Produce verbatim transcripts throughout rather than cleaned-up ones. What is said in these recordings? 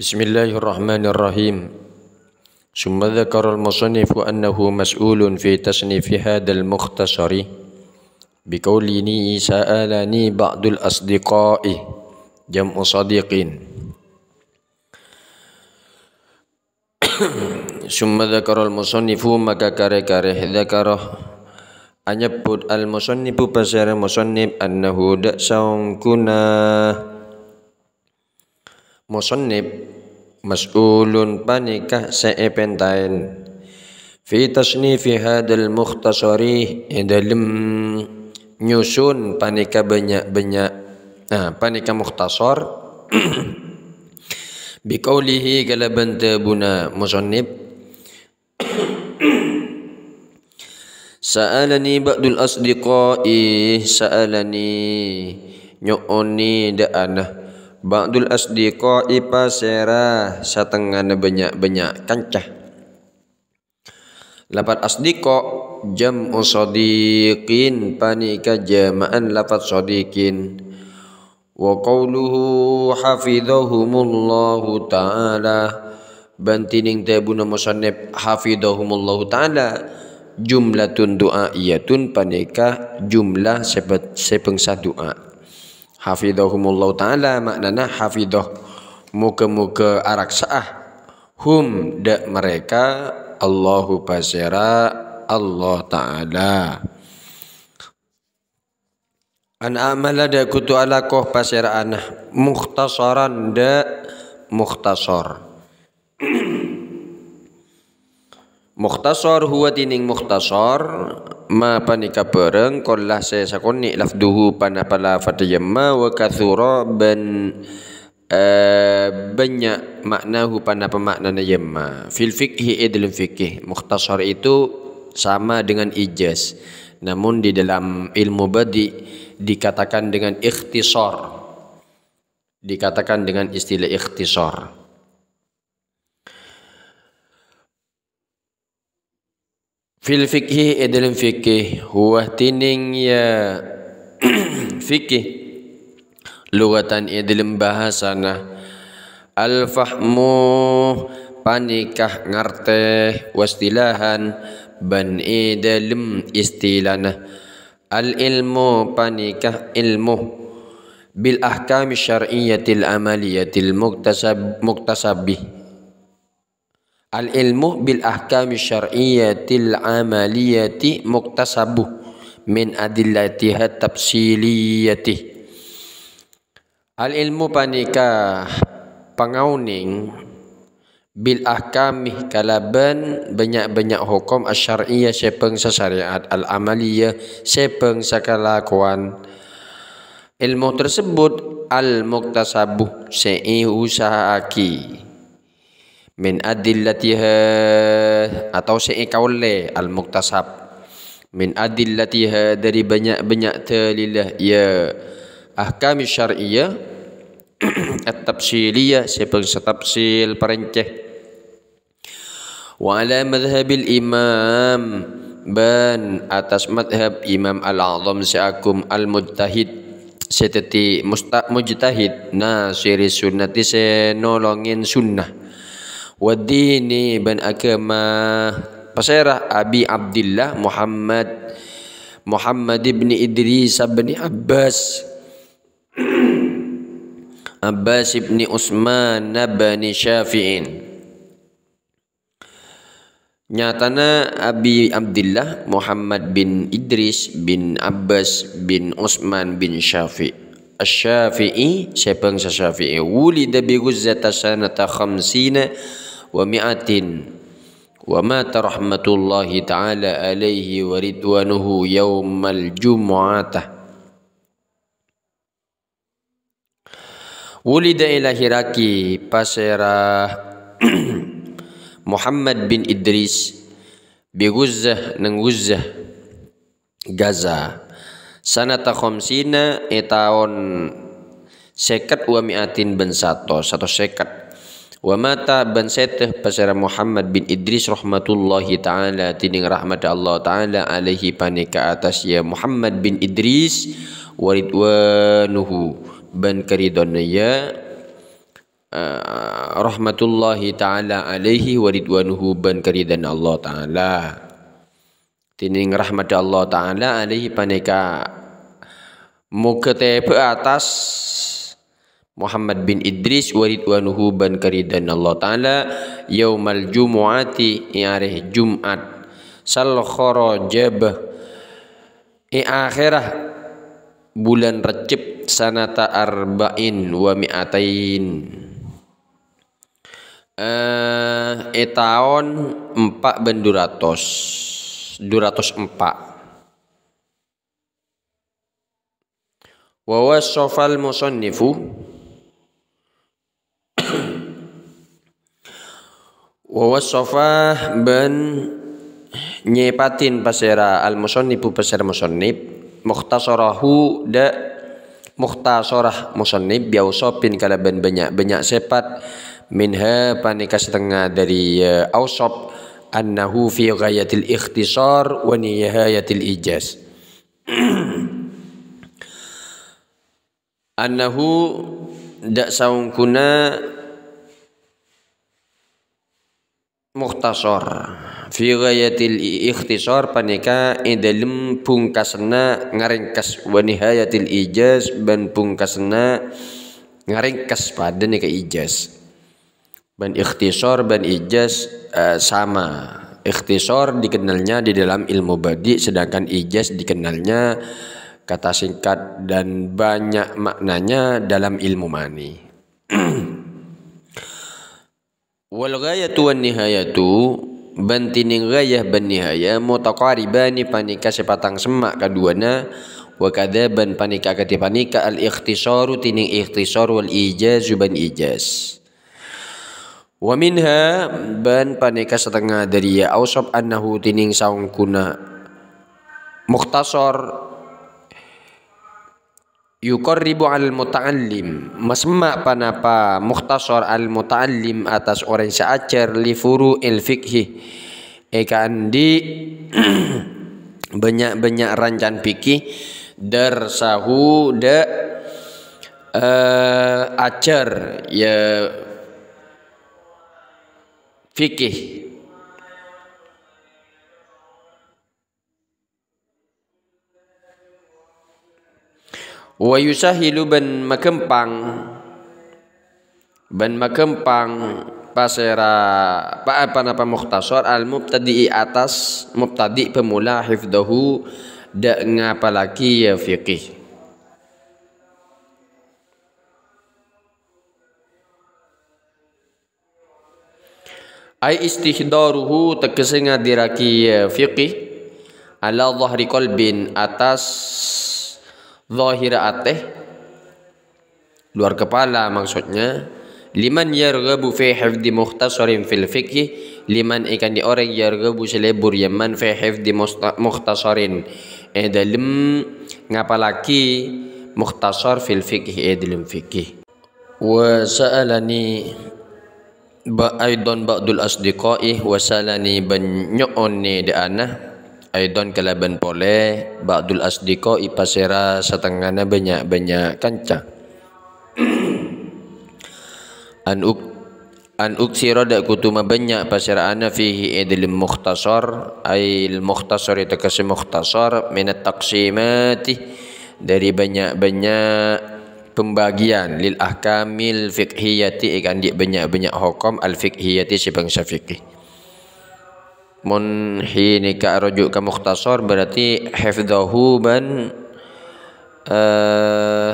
Bismillahirrahmanirrahim. Summa dzakarul musannifu annahu mas'ulun fi tasnifi hadzal mukhtasari biqaulihi sa'alani ba'dul asdiqai, jam'u sadiqin. Summa dzakarul musannifu, maka karè-karè dzakara, anyebbhut al musannifu, pasèra musannif, annahu, dha' saongghuna musannif, mas'ulun, panèka sè èpèntaèn, fi tasnifi hadzal mukhtasari, è dhâlem nyusun panèka bânnya'-bânnya', nah, panèka mukhtasar, biqaulihi, kalabân dhâbuna musannif, sa'alani ba'dul asdiqai, sa'alani, nyo'onè dhâ'ana, ba'dul asdiqai, pasèra satengngana bânnya'-bânnya' kanca. Lafat asdiqa jam'u sadiqin, panèka jama'an lafat sadiqin. Wa qauluhu hafidhahumullahu ta'ala. Bân dhinèng dhâbuna musannif hafidhahumullahu ta'ala, jumlatun du'aiyatun, panèka jumlah sè bâ-, sè bângsa du'a. Hafidhahumullahu ta'ala ma'nana hafidhah, moghâ-moghâ araksa'a, hum, dha' mereka, Allahu, pasèra Allah Ta'ala. An a'mala, dha' kodhu alako pasèra'ana, mukhtasaran, dha' mukhtasar. Mukhtasar huwa dhinèng mukhtasar, ma panèka bhârâng, qalla sè sakonè' lafdhuhu panapa lafadhdhâ yamma, wa katsura bân eh, bânnya' ma'nahu, panapa ma'nana yamma. Fil fiqhi, è dhâlem fikih. Mukhtasar itu sama dengan ijaz. Namun di dalam ilmu badi' dikatakan dengan ikhtisar. Dikatakan dengan istilah ikhtisar. Fil fiqhi, è dhâlem fikih, huwa dhinèng ya fikih, lughatan, è dhâlem bhâsana, al fahmu, panèka ngartè, wastilahan, bân è dhâlem istilana, al ilmu, panèka ilmu, bil ahkami syar'iyyatil amaliyatil muktasab-, muktasabi. Al ilmu bil ahkami syar'iyyatil amaliyati muktasabu min adillatiha tafsiliyati. Al ilmu panèka pangaonèng bil ahkami kalabân bânnya'-bânnya' hokom asyar'iyyah sè bângsa syariat, al amaliyah sè bângsa kalakowan. Ilmu tersebut al muktasabu sè èusaha'aghi. Min adillatiha, atau sè èkaollè, al-muktasab. Min adillatiha, dhâri bânnya'-bânnya' dalilla, ya, ahkami syar'iyyah, at-tafsiliyah, sè bângsa tafsil parèncè. Wa ala madhhabil imam, bân attas madhhab Imam Al-A'zam sè agung, al-mujtahid, sè dhâddhi musta-, mujtahid, nasiris sunnati, sè nolongè sunnah. Waddini, bân aghâma, pasèra, Abi Abdillah Muhammad, Muhammad ibni Idris ibni Abbas, Abbas ibni Utsman ibni Syafi'in. Nyatana Abi Abdillah Muhammad bin Idris bin Abbas bin Utsman bin Syafi'. Asy-Syafi'i, sè bângsa Syafi'i. Wulida bi Ghuzzata sanata khamsina wa mi'atin. Wa mata rahmatullahi ta'ala alaihi wa ridwanuhu yaumal jumu'ata. Wulida, èlahèrraghi pasèra Muhammad bin Idris bi Ghuzzah, neng Ghuzzah, Gaza. Sanata khamsina, è taon sèket, wa mi'atin, bân satos, satos sèket. Wa mata, bân sèdhâ pasèra Muhammad bin Idris rahmatullahi ta'ala, dhinèng rahmaddhâ Allah Ta'ala, alaihi, panèka attas ya Muhammad bin Idris, wa ridwanuhu, bân karidhoanna ya, eh, rahmatullahi ta'ala alaihi wa ridwanuhu, bân karidhâna Allah Ta'ala. Dhinèng rahmaddhâ Allah Ta'ala alaihi panèka moghâ tèbâ'â attas Muhammad bin Idris wa ridwanuhu bân karidhâna Allah Ta'ala, yaumal jumu'ati, è arè Jum'at, sal kharajab, è akhèrra bulân Rejjeb, sanata arba'in wa mi'atain. Eh, è taon empa' bân du ratos, du ratos empa'. Wa wassafal musannifu, wa wassafa bân nyèpatin pasèra al-musannifu, pasèra musannif, mukhtasarahu dâ' mukhtasarah musannif, bi ausafin kalabân bânnya'-bânnya' sèpat, minha panèka satengnga dâri, eh, ausaf, annahu fi ghayatil ikhtisar wa nihayatil ijaz. Annahu dâ' saongghuna mukhtasar. Fi ghayatil ikhtisar panèka è dâlem bungkasanna ngarèngkes, wa nihayatil ijaz bân bungkasanna ngarèngkes padâ nèka ijaz. Bân ikhtisar bân ijaz, eh, sama. Ikhtisar dikenalnya di dalam ilmu badi', sedangkan ijaz dikenalnya kata singkat dan banyak maknanya dalam ilmu ma'ani. Wal ghayatu wan nihayatu, bân dhinèng ghayah bân nihayah, mutaqaribani panèka sè patang semma' kaduwâna, wa kadza bân panèka akadhi panèka al ikhtisaru dhinèng ikhtisar wal ijazu bân ijaz. Wa minha, bân panèka satengnga dâri ausaf annahu dhinèng saongghuna mukhtasar yuqarribu al muta'allim, masemma' panapa mukhtasar al muta'allim attas orèng sè ajhâr li furu'il fiqhi, è kaandi' bânnya'-bânnya' rancan fikih, darsahu dâ', eh, ajhâr, ya, fikih. Wa yusahhilu bân maghâmpang, bân maghâmpang pasèra pa-, panapa mukhtasar al mubtadi'i attas mubtadi' pemula hifdzahu dâ' ngapallaghi ya fikih. Ai istihdaruhu, tegese ngadirragi, eh, fikih, ala dhahri qalbin, atas zahir ate, luar kepala maksudnya, liman yarghabu fi hifdzi mukhtasarin fil fikhi, liman ikan di orang yarghabu sè lebur ya man fi hifdzi musta-, mukhtasarin, eh, dalem ngapalagi mukhtasar fil fikhi, eh, dalem fikih. Wa sa'alani ba-, aidon ba'dul asdiqai, wa sa'alani ban nyo'one da'ana, aidon kalaban pole ba'dul asdiqai pasera satengngana bannya'-bannya' kanca. An uk-, an uksira da' kudu mabannya' pasera ana fihi e dalem mukhtasar, ail mukhtasar tegese mukhtasar, minat taqsimati, dari bannya'-bannya' pembagian lil ahkamil fiqhiyati, e kandi' bannya'-bannya' hokom al fiqhiyati sè bangsa fikih. Mon hi nika aroju' ka mukhtasar, berarti hifdhahu ban, eh,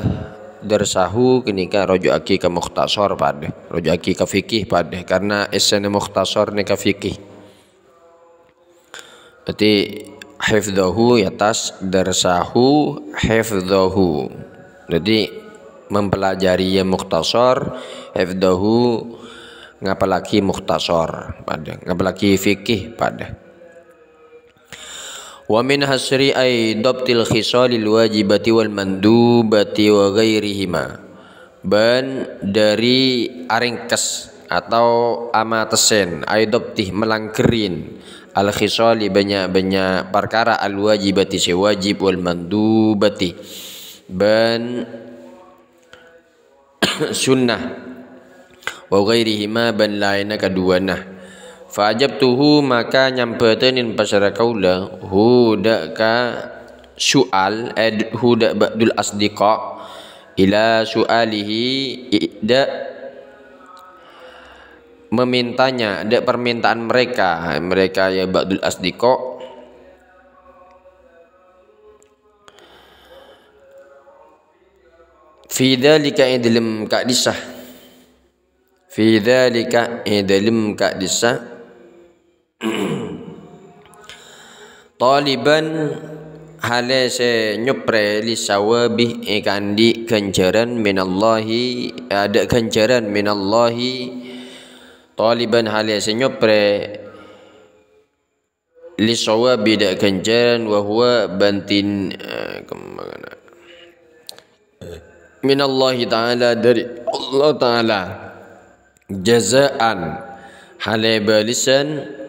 darsahu kenika roju'agi ka mukhtasar padha, roju'agi ka fikih padha, karena essena mukhtasar nika fikih. Jadi, hifdhahu ya tas, darsahu hifdhahu. Jadi, mempelajari ya mukhtasar, hifdhahu ngapalagi mukhtasar padha, ngapalagi fikih padha. Wa min hasri ai dhabtil khisalil wajibati wal mandubati wa ghairihima. Ban dari aringkes atau amatessen, ai dhabtih melanggerin, al khisali bannya'-bannya' parkara al wajibati sè wajib, wal mandubati ban sunnah, Wa ghairihima, bân laènna kaduwâna. Fa ajabtuhu, maka nyambhâdhânin pasèra kaulâ, hu dâ' ka su'al, eh, hu dâ' ba'dul asdiqa, ila su'alihi, i-, dâ' memintanya, dâ' permintaan mereka, mereka ya ba'dul asdiqa. Fi dzalika, è dâlem ka'dissa'. Fi dzalika, è dâlem ka'dissa'. Taliban, hale sè nyoprè, li sawabi, è kandhi' ghânjhârân minallahi, adâ' ghânjhârân minallahi. Taliban, hale sè nyoprè, li sawabi, dâ' ghânjhârân, wa huwa, bân tin-, eh, kemana? Minallahi ta'ala, dâri Allah Ta'ala. Jazaan, hale bâlessan,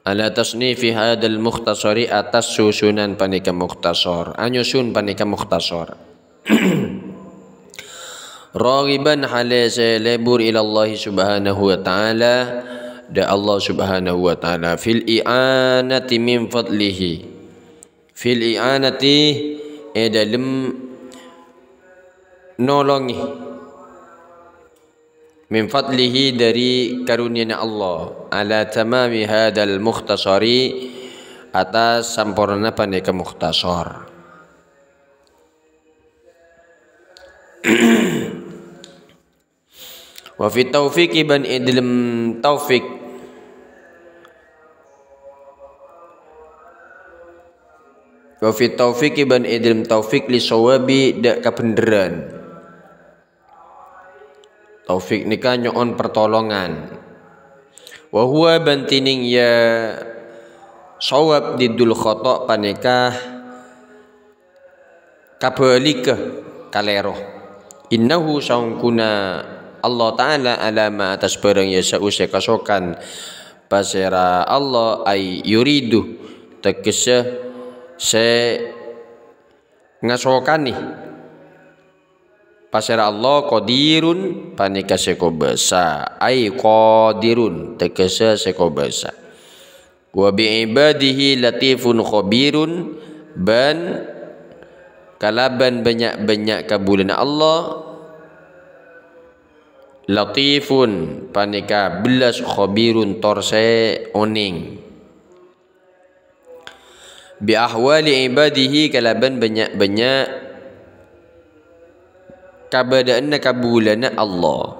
ala tasnifi hadzal mukhtasari, atas susunan panèka mukhtasar. Anyusun panèka mukhtasar. Raghiban, hale sè lebur, ilallahi subhanahu wa ta'ala, dâ' Allah subhanahu wa ta'ala, fil i'anati min fadlihi. Fil i'anati, è dâlem nolongè. Min fadlihi, dâri karuniyana Allah. Ala tamami hadzal mukhtasari, atas sampornana panèka mukhtasar. Wa fit taufiqi, bân è dâlem taufik. Wa fit taufiqi, bân è dâlem taufik, li sawabi, dâ' kabhendherrân. Taufik nèka nyo'on pertolongan. Wa huwa, bân tineng ya sawab, diddul khata', panèka kabâligghâ, kalèro. Innahu, saongghuna Allah Ta'ala, alama, atas bârâng, yasa'u, sè kasokan pasèra Allah, ay yuridu, tegghessa sè ngasokanè. Pasèra Allah, qadirun, panèka sè kobâsa. Ay qadirun, tegghessa sè kobâsa. Wa bi ibadihi latifun khabirun, bân kalabân bânnya'-bânnya' kabulâna Allah, latifun, panèka bellas, khabirun, tor sè onèng. Bi ahwali ibadihi, kalabân bânnya'-bânnya' kabâdâ'ânna kabulâna Allah.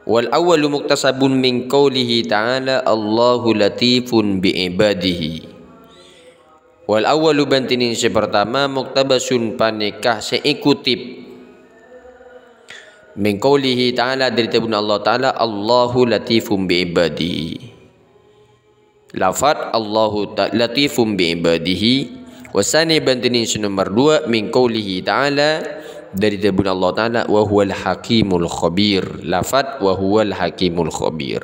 Wal awwalu muktasabun min qaulihi ta'ala, "Allahu latifun bi ibadihi." Wal awwalu, bân tineng sè partama, muktabasun, panèka sè èkutip, min qaulihi ta'ala, dâri dhâbuna Allah Ta'ala, "Allahu latifun bi ibadihi." Lafat Allahu ta-, latifun bi ibadihi. Wasani, bân tineng sè nomer duwâ', min qaulihi ta'ala, dâri dhâbuna Allah Ta'ala, "Wa huwal hakimul khabir." Lafat "Wa huwal hakimul khabir."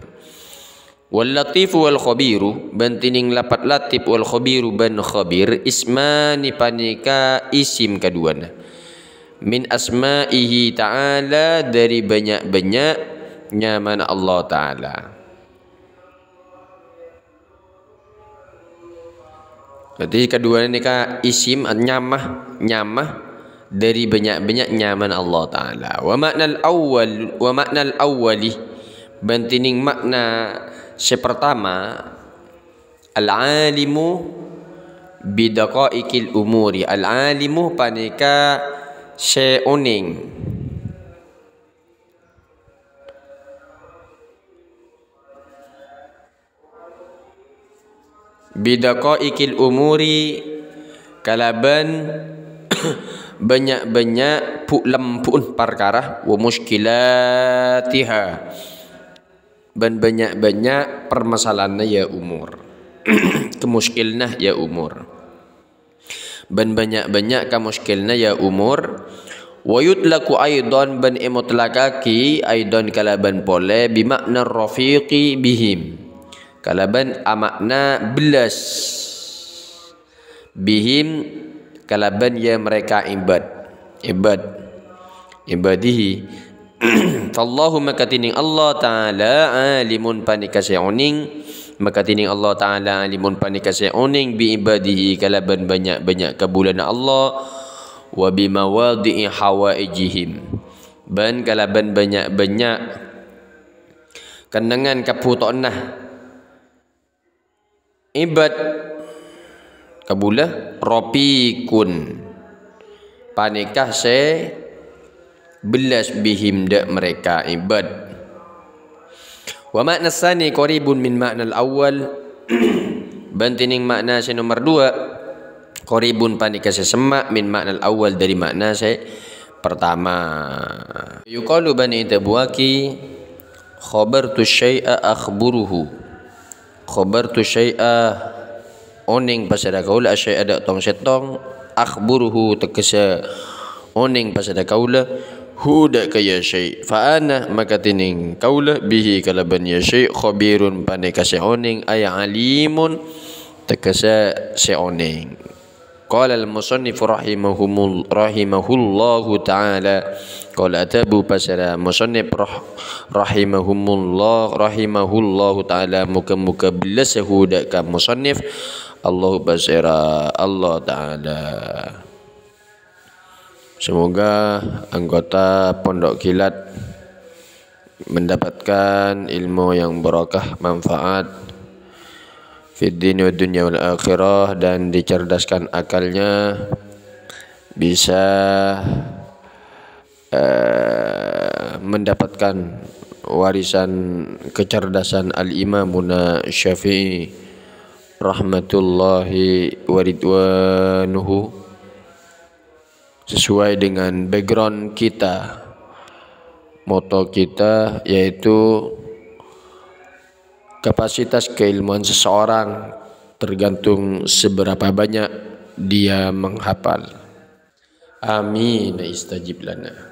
Wal latifu wal khabiru, bân tineng lafat latif wal khabiru bân khabir, ismani, panèka isim kaduwâna. Min asma'ihi ta'ala, dâri bânnya'-bânnya' nyamana Allah Ta'ala. Dhâddhi, kaduwâna nèka isim, nyama, nyama dâri bânnya'-bânnya' nyamana Allah Ta'ala. Wa ma'nal awwal, wa ma'nal awwali, bân tineng ma'na sè partama, al-alimu bidaqaiqil umuri. Al-alimu panèka sè onèng. Bidaqaiqil umuri, kalabân bânnya'-bânnya' bu-, lembu'na parkara, wa musykilatiha, bân bânnya'-bânnya' parmasalahanna ya umur. Kamusykilanna ya umur. Bân bânnya'-bânnya' kamusykilanna ya umur. Wa yutlaqu aidhan, bân èmotlakaghi aidhan kalabân polè, bi ma'na rafiqi bihim, kalabân ama'na bellas, bihim, kalabân ya mereka ibad, ibad, ibadihi, Fallahu, maka dhinèng Allah Ta'ala, alimun, panèka sè onèng, maka dhinèng Allah Ta'ala alimun, panèka sè onèng, bi ibadihi, kalabân bânnya'-bânnya' kabulâna Allah, wa bi mawadhi'i hawaijihim, bân kalabân bânnya'-bânnya' kennengngan kabhutowanna ibad kabulâ, rafiqun, panèka sè bellas, bihim, dâ' mereka ibad. Wa ma'na tsani qaribun min ma'nal awwal, bân dhinèng ma'na sè nomer duwâ', qaribun, panèka sè semma', min ma'nal awwal, dâri ma'na sè pertama. Yuqalu, bân èdhâbuwâghi, khabartu syai'a akhburuhu. Khabartu syai'a, onèng pasèra kaulâ, asyai'a dâ' tong-sèttong, akhburuhu, tegghâsa onèng pasèra kaulâ, hu, dâ' ka ya syai'. Fa ana, maka dhinèng kaulâ, bihi, kalabân ya syai', khabirun, panèka sè onèng, ay alimun, tegghâsa sè onèng. Qala al-musannif rahimahumul-, rahimahullahu ta'ala. Qala adhâbu, pasèra musannif rah-, rahimahumullah, rahimahullahu ta'ala, moghâ-moghâ bellas hu dâ' ka musannif, Allahu, pasèra Allah Ta'ala. Semoga anggota Pondok Kilat mendapatkan ilmu yang barokah, manfaat fid dini wa dunya wal akhirah, dan dicerdaskan akalnya, bisa, eh, mendapatkan warisan kecerdasan Al-Imamuna Syafi'i rahmatullahi wa ridwanuhu, sesuai dengan background kita, moto kita, yaitu kapasitas keilmuan seseorang tergantung seberapa banyak dia menghafal. Amin, istajib lana.